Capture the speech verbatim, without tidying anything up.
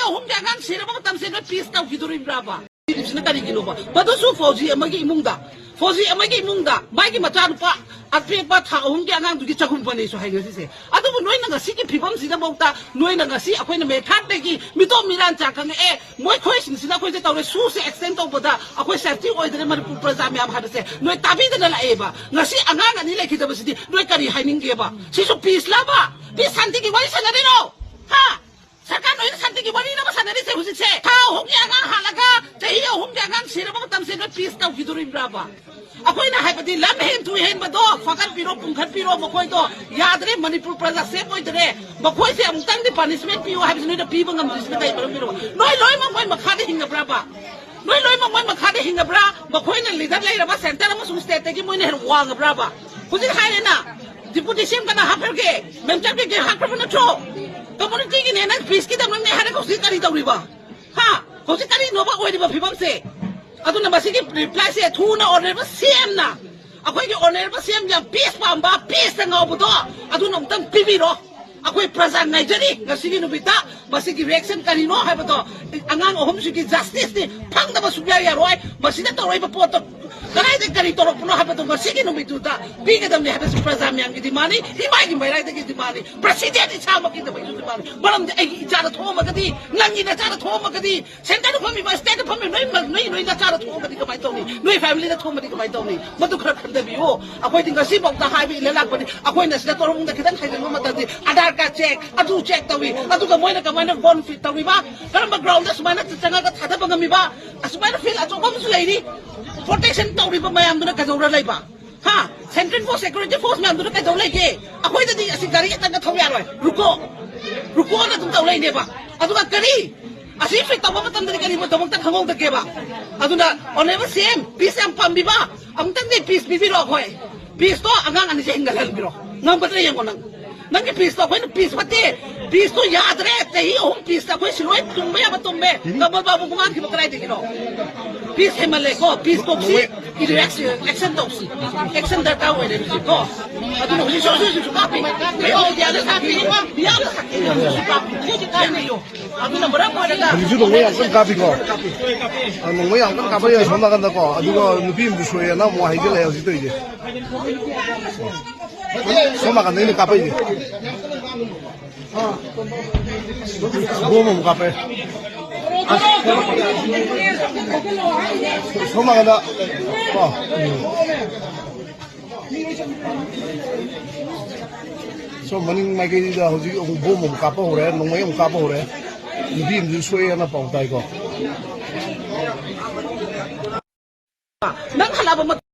ꯑꯍꯨꯝꯒꯤ ꯑꯉꯥꯡ ꯁꯤꯔꯕ ꯃꯇꯝꯁꯦ ꯅꯣꯏ ꯄꯤꯁ ꯇꯧꯈꯤꯗꯣꯔꯤꯕ꯭ꯔꯥꯕ? ꯁꯤꯅ ꯀꯔꯤꯒꯤꯅꯣꯕ? ꯃꯗꯨꯁꯨ ꯐꯧꯖꯤ ꯑꯃꯒꯤ ꯏꯃꯨꯡꯗ, ꯐꯧꯖꯤ ꯑꯃꯒꯤ ꯏꯃꯨꯡꯗ ꯃꯥꯒꯤ ꯃꯆꯥꯅꯨꯄꯥ ꯑꯄꯤꯛꯄ ꯊꯥ ꯑꯍꯨꯝꯒꯤ ꯑꯉꯥꯡꯗꯨꯒꯤ ꯆꯒꯨꯝꯕꯅꯦꯁꯨ ꯍꯥꯏ ꯉꯁꯤꯁꯦ꯫ ꯑꯗꯨꯕꯨ ꯅꯣꯏꯅ ꯉꯁꯤꯒꯤ ꯐꯤꯕꯝꯁꯤꯗꯐꯥꯎꯗ, ꯅꯣꯏꯅ ꯉꯁꯤ ꯑꯩꯈꯣꯏꯅ ꯃꯦ ꯊꯥꯔꯠꯇꯒꯤ ꯃꯤꯇꯣꯞ ꯃꯤꯔꯥꯟ ꯆꯥ ꯈꯪꯉꯛꯑꯦ, ꯃꯣꯏ ꯈꯣꯏꯁꯤꯡꯁꯤꯅ ꯑꯩꯈꯣꯏꯁꯦ ꯇꯧꯔꯦ, ꯁꯨꯁꯦ ꯑꯦꯛꯁꯇꯦꯟ ꯇꯧꯕꯗ ꯑꯩꯈꯣꯏ ꯁꯦꯐꯇꯤ ꯑꯣꯏꯗ꯭ꯔꯦ ꯃꯅꯤꯄꯨꯔ ꯄ꯭ꯔꯖꯥ ꯃꯌꯥꯝ ꯍꯥꯏꯕꯁꯦ ꯅꯣꯏ ꯇꯥꯕꯤꯗꯅ ꯂꯥꯛꯑꯦꯕ꯫ ꯉꯁꯤ ꯑꯉꯥꯡ ꯑꯅꯤ ꯂꯩꯈꯤꯗꯕꯁꯤꯗꯤ ꯅꯣꯏ ꯀꯔꯤ ꯍꯥꯏꯅꯤꯡꯒꯦꯕ? ꯁꯤꯁꯨ ꯄꯤꯁꯂꯕ? ꯄꯤꯁ ꯁꯥꯟꯇꯤꯒꯤ ꯋꯥꯔꯤ ꯁꯥꯟꯅꯔꯤꯔꯣ? ꯍꯥ? ꯁꯔꯀꯥꯔ ꯅꯣꯏꯅ ꯁꯥꯟꯇꯤꯒꯤ ꯋꯥꯔꯤꯅꯕ ꯁꯥꯟꯅꯔꯤꯁꯦ ꯍꯧꯖꯤꯛꯁꯦ꯫ ꯊꯥ ꯑꯍꯨꯝꯒꯤ ꯑꯉꯥꯡ ꯍꯥꯠꯂꯒ ꯆꯍꯤ ꯑꯍꯨꯝꯒꯤ ꯑꯉꯥꯡ ꯁꯤꯔꯕ ꯃꯇꯝꯁꯦ ꯅꯣꯏ ꯄꯤꯁ ꯇꯧꯈꯤꯗꯣꯔꯤꯕ꯭ꯔꯥꯕ? ꯑꯩꯈꯣꯏꯅ ꯍꯥꯏꯕꯗꯤ ꯂꯝ ꯍꯦꯟ ꯇꯨ ꯍꯦꯟꯕꯗꯣ ꯐꯒꯠꯄꯤꯔꯣ, ꯄꯨꯡꯈꯠꯄꯤꯔꯣ, ꯃꯈꯣꯏꯗꯣ ꯌꯥꯗ꯭ꯔꯦ, ꯃꯅꯤꯄꯨꯔ ꯄ꯭ꯔꯖꯥ ꯁꯦꯐ ꯑꯣꯏꯗ꯭ꯔꯦ, ꯃꯈꯣꯏꯁꯦ ꯑꯃꯨꯛꯇꯪꯗꯤ ꯄꯅꯤꯁꯃꯦꯟ ꯄꯤꯌꯨ ꯍꯥꯏꯕꯁꯤ ꯅꯣꯏꯅ ꯄꯤꯕ ꯉꯝꯗ꯭ꯔꯤꯁꯤꯅ ꯀꯩ ꯃꯔꯝꯒꯤꯅꯣ? ꯅꯣꯏ ꯂꯣꯏꯅꯃꯛ ꯃꯣꯏ ꯃꯈꯥꯗ ꯍꯤꯡꯉꯕ꯭ꯔꯥꯕ? ꯅꯣꯏ ꯂꯣꯏꯅꯃꯛ ꯃꯣꯏ ꯃꯈꯥꯗ ꯍꯤꯡꯉꯕ꯭ꯔꯥ? ꯃꯈꯣꯏꯅ ꯂꯤꯗꯔ ꯂꯩꯔꯕ ꯁꯦꯟꯇꯔ ꯑꯃꯁꯨꯡ ꯁ꯭ꯇꯦꯠꯇꯒꯤ ꯃꯣꯏꯅ ꯍꯦꯟꯅ ꯋꯥꯡꯉꯕ꯭ꯔꯥꯕ? ꯍꯧꯖꯤꯛ ꯍꯥꯏꯔꯦꯅ, ꯗꯤꯄꯨꯇꯤ ꯁꯤ ꯑꯦꯝ ꯀꯅꯥ ꯍꯥꯞꯈ꯭ꯔꯒꯦ? ꯃꯦꯝꯆꯥꯟ ꯀꯦ ꯍꯥꯞꯈ꯭ꯔꯕ ꯅꯠꯇ꯭ꯔꯣ? ꯀꯝꯃꯨꯅꯤꯇꯤꯒꯤꯅꯦ, ꯅꯪ ꯄꯤꯁꯀꯤꯗꯃꯛꯅꯦ ꯍꯥꯏꯔꯒ ꯍꯧꯖꯤꯛ ꯀꯔꯤ ꯇꯧꯔꯤꯕ? ꯍꯥ? ꯍꯧꯖꯤꯛ ꯀꯔꯤꯅꯣꯕ ꯑꯣꯏꯔꯤꯕ ꯐꯤꯕꯝꯁꯦ? ꯑꯗꯨꯅ ꯃꯁꯤꯒꯤ ꯔꯤꯄ꯭ꯂꯥꯏꯁꯦ ꯊꯨꯅ ꯑꯣꯅꯔꯦꯕꯜ ꯁꯤ ꯑꯦꯝꯅ, ꯑꯩꯈꯣꯏꯒꯤ ꯑꯣꯅꯔꯦꯕꯜ ꯁꯤ ꯑꯦꯝ ꯌꯥꯝ ꯄꯤꯁ ꯄꯥꯝꯕ, ꯄꯤꯁꯇ ꯉꯥꯎꯕꯗꯣ, ꯑꯗꯨꯅ ꯑꯃꯨꯛꯇꯪ ꯄꯤꯕꯤꯔꯣ꯫ ꯑꯩꯈꯣꯏ ꯄ꯭ꯔꯖꯥ ꯉꯥꯏꯖꯔꯤ ꯉꯁꯤꯒꯤ ꯅꯨꯃꯤꯠꯇ꯫ ꯃꯁꯤꯒꯤ ꯔꯤꯑꯦꯛꯁꯟ ꯀꯔꯤꯅꯣ ꯍꯥꯏꯕꯗꯣ, ꯑꯉꯥꯡ ꯑꯍꯨꯝꯁꯤꯒꯤ ꯖꯁꯇꯤꯁꯇꯤ ꯐꯪꯗꯕ ꯁꯨꯡꯌꯥ ꯌꯥꯔꯣꯏ꯫ ꯃꯁꯤꯗ ꯇꯧꯔꯛꯏꯕ ꯄꯣꯠꯇꯣ ꯀꯗꯥꯏꯗ ꯀꯔꯤ ꯇꯧꯔꯛꯄꯅꯣ ꯍꯥꯏꯕꯗꯣ ꯉꯁꯤꯒꯤ ꯅꯨꯃꯤꯠꯇꯨꯗ ꯄꯤꯒꯗꯕꯅꯤ ꯍꯥꯏꯕꯁꯤ ꯄ꯭ꯔꯖꯥ ꯃꯌꯥꯝꯒꯤ ꯗꯤꯃꯥꯟꯅꯤ, ꯏꯃꯥꯒꯤ ꯃꯩꯔꯥꯏꯗꯒꯤ ꯗꯤꯃꯥꯟꯅꯤ, ꯄ꯭ꯔꯁꯤꯗꯦꯟ ꯏꯁꯥꯃꯛꯀꯤꯗꯃꯛꯁꯨ ꯗꯤꯃꯥꯟꯅꯤ꯫ ꯃꯔꯝꯗꯤ ꯑꯩꯒꯤ ꯏꯆꯥꯗ ꯊꯣꯛꯑꯝꯃꯒꯗꯤ, ꯅꯪꯒꯤ ꯅꯆꯥꯗ ꯊꯣꯛꯑꯝꯃꯒꯗꯤ, ꯁꯦꯟꯇꯔꯗ ꯐꯝꯃꯤꯕ, ꯁ꯭ꯇꯦꯠꯇ ꯐꯝꯃꯤꯕ ꯅꯣꯏ, ꯅꯣꯏ, ꯅꯣꯏ ꯅꯆꯥꯗ ꯊꯣꯛꯑꯝꯃꯗꯤ ꯀꯃꯥꯏꯅ ꯇꯧꯅꯤ? ꯅꯣꯏ ꯐꯦꯃꯤꯂꯤꯗ ꯊꯣꯛꯑꯝꯃꯗꯤ ꯀꯃꯥꯏꯅ ꯇꯧꯅꯤ? ꯃꯗꯨ ꯈꯔ ꯈꯟꯊꯕꯤꯌꯨ꯫ ꯑꯩꯈꯣꯏꯗꯤ ꯉꯁꯤꯐꯥꯎꯗ ꯍꯥꯏꯕ ꯏꯜꯂ ꯂꯥꯛꯄꯅꯤ꯫ ꯑꯩꯈꯣꯏꯅ ꯁꯤꯗ ꯇꯣꯔꯣꯝꯗ ꯈꯤꯇꯪ ꯍꯥꯏꯖꯤꯟꯕ ꯃꯇꯝꯗꯤ ꯑꯙꯥꯔ ꯀꯥꯔꯗ ꯆꯦꯛ, ꯑꯗꯨ ꯆꯦꯛ ꯇꯧꯏ, ꯑꯗꯨꯒ ꯃꯣꯏꯅ ꯀꯃꯥꯏꯅ ꯒꯣꯟ ꯐꯤꯠ ꯇꯧꯔꯤꯕ? ꯀꯔꯝꯕ ꯒ꯭ꯔꯥꯎꯟꯗ ꯁꯨꯃꯥꯏꯅ ꯆꯪꯉꯒ ꯊꯥꯗꯕ ꯉꯝꯃꯤꯕ? ꯑꯁꯨꯃꯥꯏꯅ ꯐꯤꯜ ꯑꯆꯧꯕ ꯑꯃꯁꯨ ꯂꯩꯔꯤ, ꯄ꯭ꯔꯣꯇꯦꯛꯁꯟ ꯇꯧꯔꯤꯕ ꯃꯌꯥꯝꯗꯨꯅ ꯀꯩꯗꯧꯔ ꯂꯩꯕ? ꯍꯥ? ꯁꯦꯟꯇ꯭ꯔꯦꯜ ꯐꯣꯔꯁ, ꯁꯦꯀ꯭ꯌꯨꯔꯤꯇꯤ ꯐꯣꯔꯁ ꯃꯌꯥꯝꯗꯨꯅ ꯀꯩꯗꯧ ꯂꯩꯒꯦ? ꯑꯩꯈꯣꯏꯗꯗꯤ ꯑꯁꯤ ꯒꯥꯔꯤ ꯑꯇꯪꯒ ꯊꯧ ꯌꯥꯔꯣꯏ꯫ ꯔꯨꯀꯣ, ꯔꯨꯀꯣꯅ ꯑꯗꯨꯝ ꯇꯧ ꯂꯩꯅꯦꯕ꯫ ꯑꯗꯨꯒ ꯀꯔꯤ? ꯑꯁꯤ ꯐꯤꯠ ꯇꯧꯕ ꯃꯇꯝꯗꯗꯤ ꯀꯔꯤꯒꯨꯝꯕꯗꯃꯛꯇ ꯈꯪꯍꯧꯗꯒꯦꯕ? ꯑꯗꯨꯅ ꯑꯣꯅꯔꯦꯕꯜ ꯁꯤ ꯑꯦꯝ, ꯄꯤꯁ ꯌꯥꯝ ꯄꯥꯝꯕꯤꯕ, ꯑꯃꯨꯛꯇꯪꯗꯤ ꯄꯤꯁ ꯄꯤꯕꯤꯔꯣ꯫ ꯑꯩꯈꯣꯏ ꯄꯤꯁꯇꯣ ꯑꯉꯥꯡ ꯑꯅꯤꯁꯦ ꯍꯤꯡꯒꯠꯍꯟꯕꯤꯔꯣ꯫ ꯉꯝꯒꯗ꯭ꯔꯥ ꯌꯦꯡꯉꯣ ꯅꯪ꯫ ꯅꯪꯒꯤ ꯄꯤꯁꯇꯣ ꯑꯩꯈꯣꯏꯅ ꯄꯤꯁ ꯐꯠꯇꯦ, ꯄꯤꯁꯇꯣ ꯌꯥꯗ꯭ꯔꯦ꯫ ꯆꯍꯤ ꯑꯍꯨꯝ ꯄꯤꯁꯇ ꯑꯩꯈꯣꯏ ꯁꯤꯂꯣꯏ ꯇꯨꯝꯕ ꯌꯥꯕ ꯇꯨꯝꯃꯦ꯫ ꯀꯃꯜ ꯕꯥꯕꯨ ꯃꯃꯥꯡꯈꯤꯕ ꯀꯗꯥꯏꯗꯒꯤꯅꯣ? ꯄꯤꯁ ꯍꯦꯟꯃꯜꯂꯦꯀꯣ꯫ ꯄꯤꯁ ꯇꯣꯛꯁꯤ꯫ ꯏꯗꯨ ꯑꯦꯛꯁ-, ꯑꯦꯛꯁꯟ ꯇꯧꯁꯤ꯫ ꯑꯦꯛꯁꯟ ꯗꯔꯀꯥꯔ ꯑꯣꯏꯔꯦ ꯍꯧꯖꯤꯛꯀꯣ꯫ ꯑꯗꯨꯅ ꯍꯧꯖꯤꯛꯁꯨ, ꯍꯧꯖꯤꯛ ꯍꯧꯖꯤꯛꯁꯨ ꯀꯥꯞꯄꯤ꯫ ꯃꯌꯥꯝꯅ ꯁꯥꯊꯤ꯫ ꯃꯌꯥꯝꯅ ꯁꯥꯊꯤ꯫ ꯍꯧꯖꯤꯛꯁꯨ ꯀꯥꯞꯄꯤ꯫ ꯊꯦꯡꯅꯩꯌꯣ꯫ ꯑꯗꯨꯅ ꯃꯔꯝ ꯑꯣꯏꯔꯒ ꯍꯧꯖꯤꯛꯁꯨ ꯅꯣꯡꯃꯩ ꯌꯥꯝ ꯀꯟꯅ ꯀꯥꯞꯄꯤꯀꯣ꯫ ꯑ, ꯅꯣꯡꯃꯩ ꯌꯥꯝ ꯀꯟꯅ ꯀꯥꯞꯄꯛꯑꯦ ꯁꯣꯝ ꯅꯥꯀꯟꯗꯀꯣ꯫ ꯑꯗꯨꯒ ꯅꯨꯄꯤ ꯑꯃꯁꯨ ꯁꯣꯛꯑꯦꯅ ꯑꯃꯨꯛ ꯍꯥꯏꯖꯤꯜꯂꯛꯑꯦ ꯍꯧꯖꯤꯛ ꯇꯧꯔꯤꯁꯦ꯫ ꯁꯣꯝ ꯅꯥꯀꯟꯗ ꯑꯩꯅ ꯀꯥꯞꯄꯛꯏꯁꯦ꯫ ꯕꯣꯝ ꯑꯃꯨꯛ ꯀꯥꯞꯄꯦ꯫ ꯁꯣꯝ ꯅꯥꯀꯟꯗ ꯀꯣ꯫ ꯁꯣꯝ ꯃꯅꯤꯡ ꯃꯥꯏꯀꯩꯗ ꯍꯧꯖꯤꯛ ꯑꯃꯨꯛ ꯕꯣꯝ ꯑꯃꯨꯛ ꯀꯥꯞꯄ ꯍꯧꯔꯦ, ꯅꯣꯡꯃꯩ ꯑꯃꯨꯛ ꯀꯥꯞꯄ ꯍꯧꯔꯦ꯫ ꯅꯨꯄꯤ ꯑꯃꯁꯨ ꯁꯣꯛꯑꯦꯅ ꯄꯥꯎ ꯇꯥꯏꯀꯣ꯫ ꯅꯪ ꯍꯜꯂꯛꯑꯕ ꯃꯇꯨꯡ